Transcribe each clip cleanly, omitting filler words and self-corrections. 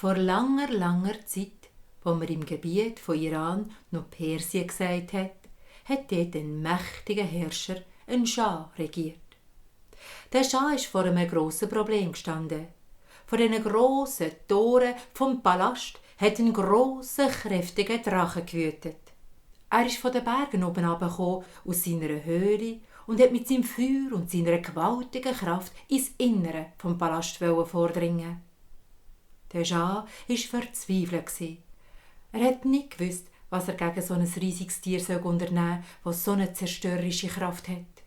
Vor langer, langer Zeit, wo man im Gebiet von Iran noch Persien gesagt hat, hat dort ein mächtiger Herrscher, ein Schah, regiert. Der Schah ist vor einem grossen Problem gestanden. Vor diesen grossen Toren vom Palast hat ein grosser, kräftiger Drache gewütet. Er ist von den Bergen oben herabgekommen, aus seiner Höhle, und hat mit seinem Feuer und seiner gewaltigen Kraft ins Innere vom Palast vordringen. Der Schah war verzweifelt. Er hat nicht gewusst, was er gegen so ein riesiges Tier unternehmen soll, das so eine zerstörerische Kraft hat.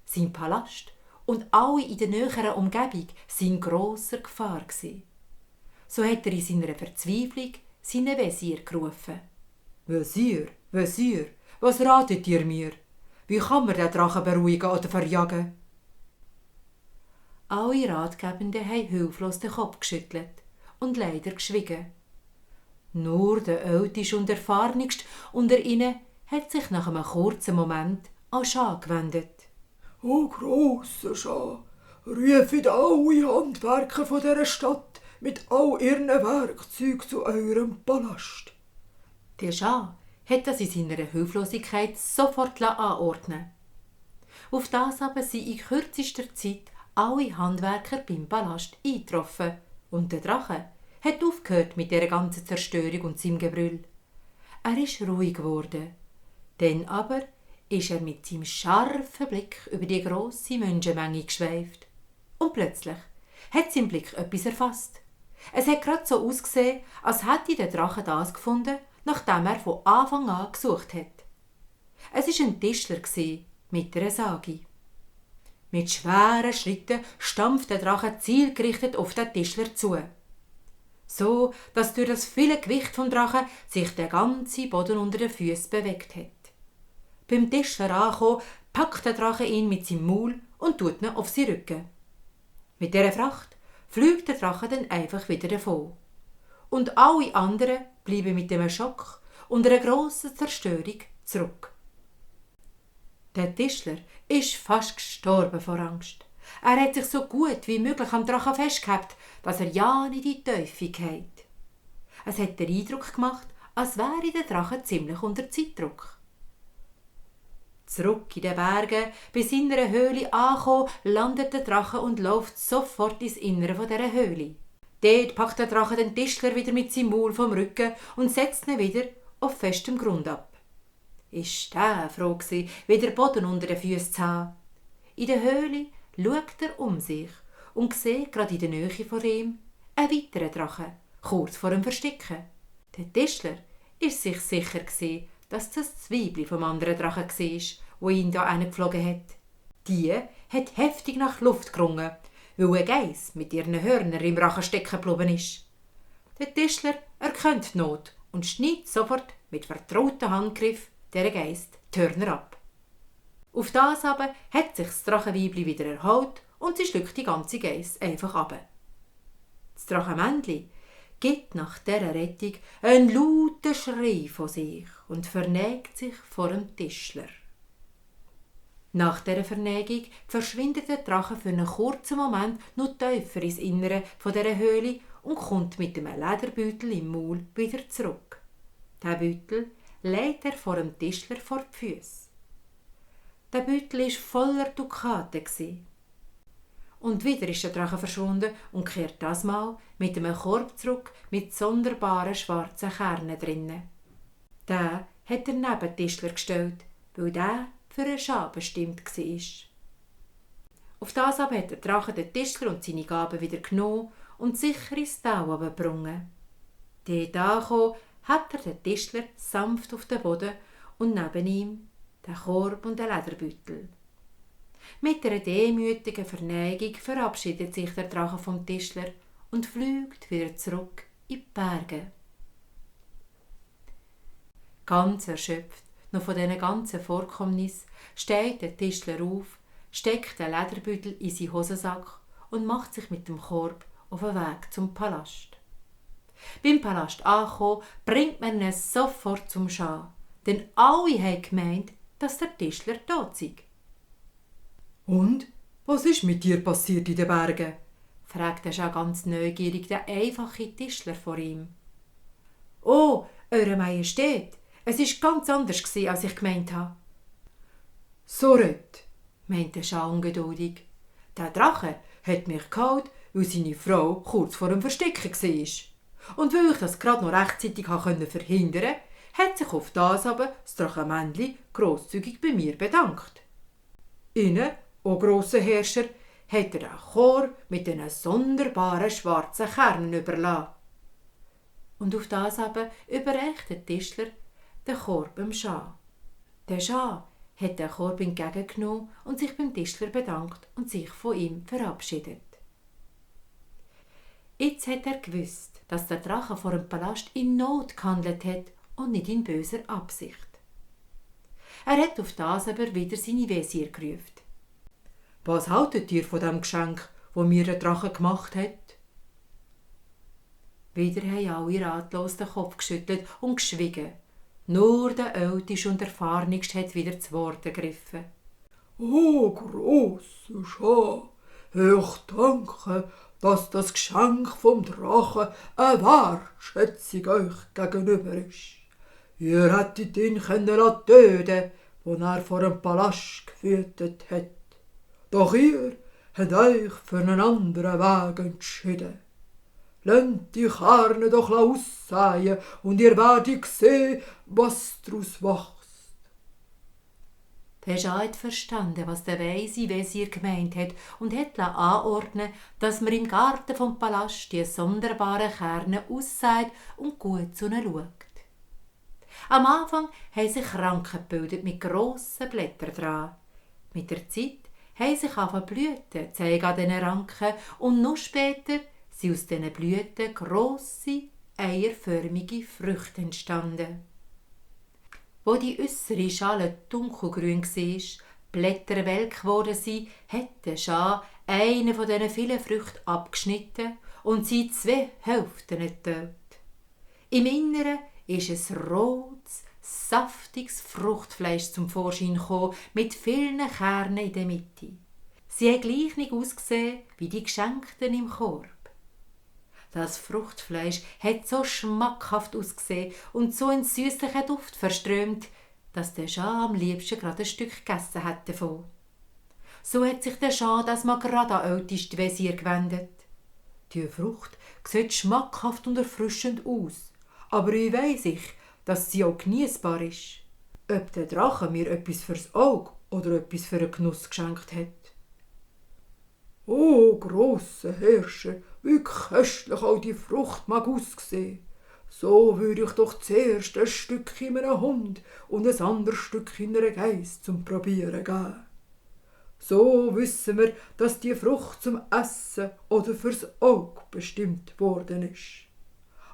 Sein Palast und alle in der näheren Umgebung waren in grosser Gefahr. So hat er in seiner Verzweiflung seinen Wesir gerufen. »Wesir, Wesir, was ratet ihr mir? Wie kann man den Drachen beruhigen oder verjagen?« Alle Ratgebenden haben hilflos den Kopf geschüttelt und leider geschwiegen. Nur der älteste und erfahrenste unter ihnen hat sich nach einem kurzen Moment an Schah gewendet. »O grosser Schah, rufet alle Handwerker von dieser Stadt mit all ihren Werkzeugen zu eurem Palast.« Der Schah hat das in seiner Hilflosigkeit sofort anordnen. Auf das aber sind in kürzester Zeit alle Handwerker beim Palast eingetroffen und der Drache hat aufgehört mit dieser ganzen Zerstörung und seinem Gebrüll. Er ist ruhig geworden. Dann aber ist er mit seinem scharfen Blick über die grosse Menschenmenge geschweift. Und plötzlich hat sein Blick etwas erfasst. Es hat gerade so ausgesehen, als hätte der Drache das gefunden, nachdem er von Anfang an gesucht hat. Es war ein Tischler mit einer Sage. Mit schweren Schritten stampft der Drache zielgerichtet auf den Tischler zu. So, dass durch das viele Gewicht vom Drachen sich der ganze Boden unter den Füßen bewegt hat. Beim Tischler angekommen, packt der Drache ihn mit seinem Maul und tut ihn auf seinen Rücken. Mit dieser Fracht fliegt der Drache dann einfach wieder davon. Und alle anderen bleiben mit dem Schock und einer grossen Zerstörung zurück. Der Tischler ist fast gestorben vor Angst. Er hat sich so gut wie möglich am Drachen festgehabt, dass er ja nicht in die Teufel geht. Es hat den Eindruck gemacht, als wäre der Drache ziemlich unter Zeitdruck. Zurück in den Bergen, bei seiner Höhle angekommen, landet der Drache und läuft sofort ins Innere dieser Höhle. Dort packt der Drache den Tischler wieder mit seinem Maul vom Rücken und setzt ihn wieder auf festem Grund ab. Ist der froh gewesen, wieder Boden unter den Füßen zu haben. In der Höhle schaut er um sich und sieht gerade in der Nähe vor ihm einen weiteren Drachen, kurz vor dem Verstecken. Der Tischler ist sich sicher gewesen, dass das Weibli vom anderen Drachen war, wo ihn da hingeflogen hat. Die hat heftig nach Luft gerungen, weil ein Geiss mit ihren Hörnern im Rachen stecken geblieben ist. Der Tischler erkennt die Not und schneidet sofort mit vertrautem Handgriff der Geist die Hörner ab. Auf das aber hat sich das Drachenweibli wieder erholt und sie schluckt die ganze Geiss einfach ab. Das Drachenmännli gibt nach dieser Rettung einen lauten Schrei von sich und verneigt sich vor dem Tischler. Nach dieser Verneigung verschwindet der Drache für einen kurzen Moment noch tiefer ins Innere von dieser Höhle und kommt mit einem Lederbeutel im Maul wieder zurück. Der Beutel legt er vor dem Tischler vor die Füße. Der Beutel war voller Dukaten. Und wieder ist der Drache verschwunden und kehrt das Mal mit einem Korb zurück mit sonderbaren schwarzen Kernen drinnen. Den hat er neben den Tischler gestellt, weil der für einen Schah bestimmt war. Auf das aber hat der Drache den Tischler und seine Gaben wieder genommen und sicher ins Tal gebracht. Dort angekommen, hat er den Tischler sanft auf den Boden und neben ihm den Korb und den Lederbeutel. Mit einer demütigen Verneigung verabschiedet sich der Drache vom Tischler und fliegt wieder zurück in die Berge. Ganz erschöpft noch von diesen ganzen Vorkommnissen steht der Tischler auf, steckt den Lederbeutel in seinen Hosensack und macht sich mit dem Korb auf den Weg zum Palast. Beim Palast angekommen, bringt man ihn sofort zum Schah, denn alle haben gemeint, dass der Tischler tot sei. »Und? Was ist mit dir passiert in den Bergen?« fragte Schah ganz neugierig der einfache Tischler vor ihm. »Oh, Eure Majestät, es ist ganz anders gsi, als ich gemeint habe.« »So red«, meinte Schah ungeduldig. »Der Drache hat mich geholt, weil seine Frau kurz vor dem Verstecken war. Und weil ich das gerade noch rechtzeitig verhindern konnte, hat sich auf das aber das Drachenmännli grosszügig bei mir bedankt. Ihnen, o grosser Herrscher, hat er den Chor mit diesen sonderbaren schwarzen Kernen überlassen.« Und auf das aber überreichte der Tischler den Korb dem Schah. Der Schah hat den Korb entgegengenommen und sich beim Tischler bedankt und sich von ihm verabschiedet. Jetzt hat er gewusst, dass der Drache vor dem Palast in Not gehandelt hat und nicht in böser Absicht. Er hat auf das aber wieder seine Wesir gerufen. »Was haltet ihr von dem Geschenk, wo mir der Drache gemacht hat?« Wieder haben alle ratlos den Kopf geschüttelt und geschwiegen. Nur der Älteste und Erfahrenste hat wieder zu Wort gegriffen. »O grosser Schah, ich danke, dass das Geschenk vom Drachen eine Wertschätzung euch gegenüber ist. Ihr hättet ihn töten, wo er vor dem Palast gewütet hat. Doch ihr habt euch für einen anderen Weg entschieden. Lasst die Kerne doch aussehen und ihr werdet sehen, was daraus wächst.« Der Schah hat verstanden, was der weise Wesir gemeint hat und hat anordnen, dass man im Garten vom Palast die sonderbaren Kerne aussät und gut zu ihnen schaut. Am Anfang haben sich Ranken gebildet mit grossen Blättern dran. Mit der Zeit haben sich Blüten zeigen an diesen Ranken und noch später sind aus diesen Blüten grosse, eierförmige Früchte entstanden. Wo die äußere Schale dunkelgrün war, Blätter welk geworden sind, hat der Schah eine von diesen vielen Früchten abgeschnitten und sie 2 Hälften geteilt. Im Inneren ist ein rotes, saftiges Fruchtfleisch zum Vorschein gekommen, mit vielen Kernen in der Mitte. Sie haben gleich nicht ausgesehen wie die Geschenkten im Korb. Das Fruchtfleisch hat so schmackhaft ausgesehen und so einen süßlichen Duft verströmt, dass der Schah am liebsten gerade ein Stück gegessen hat davon. So hat sich der Schah das mal gerade an älteste Wesir gewendet. Die Frucht sieht schmackhaft und erfrischend aus, aber ich weiss, dass sie auch geniessbar ist. Ob der Drache mir etwas fürs Auge oder etwas für einen Genuss geschenkt hat. »O grosser Herrscher, wie köstlich all die Frucht mag aussehen. So würde ich doch zuerst ein Stück in einem Hund und ein anderes Stück in einer Geiss zum Probieren geben. So wissen wir, dass die Frucht zum Essen oder fürs Auge bestimmt worden ist.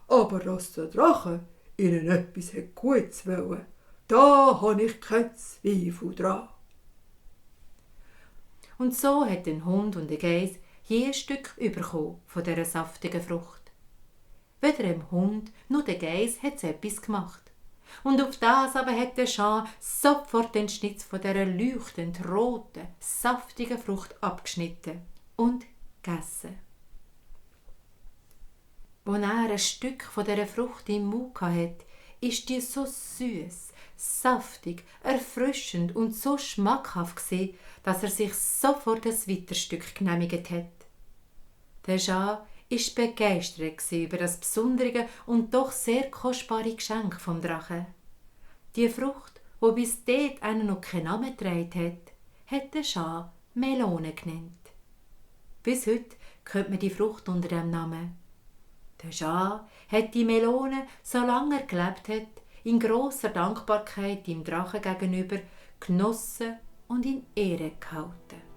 Aber dass der Drache ihnen etwas Gutes wollen, da habe ich keinen Zweifel dran.« Und so hat ein Hund und ein Geiss je ein Stück bekommen von dieser saftigen Frucht. Weder dem Hund noch der Geiss hat es etwas gemacht. Und auf das aber hat der Schah sofort den Schnitz von dieser leuchtend roten, saftigen Frucht abgeschnitten und gegessen. Als er ein Stück von dieser Frucht im Mund hatte, ist die so süß, saftig, erfrischend und so schmackhaft gewesen, dass er sich sofort ein weiteres Stück genehmigt hat. Der Schah war begeistert über das besondere und doch sehr kostbare Geschenk vom Drachen. Die Frucht, die bis dort einen noch keinen Namen getragen hat, hat der Schah Melone genannt. Bis heute kennt man die Frucht unter dem Namen. Der Schah hat die Melone, solange er gelebt hat, in grosser Dankbarkeit dem Drachen gegenüber genossen und in Ehre gehalten.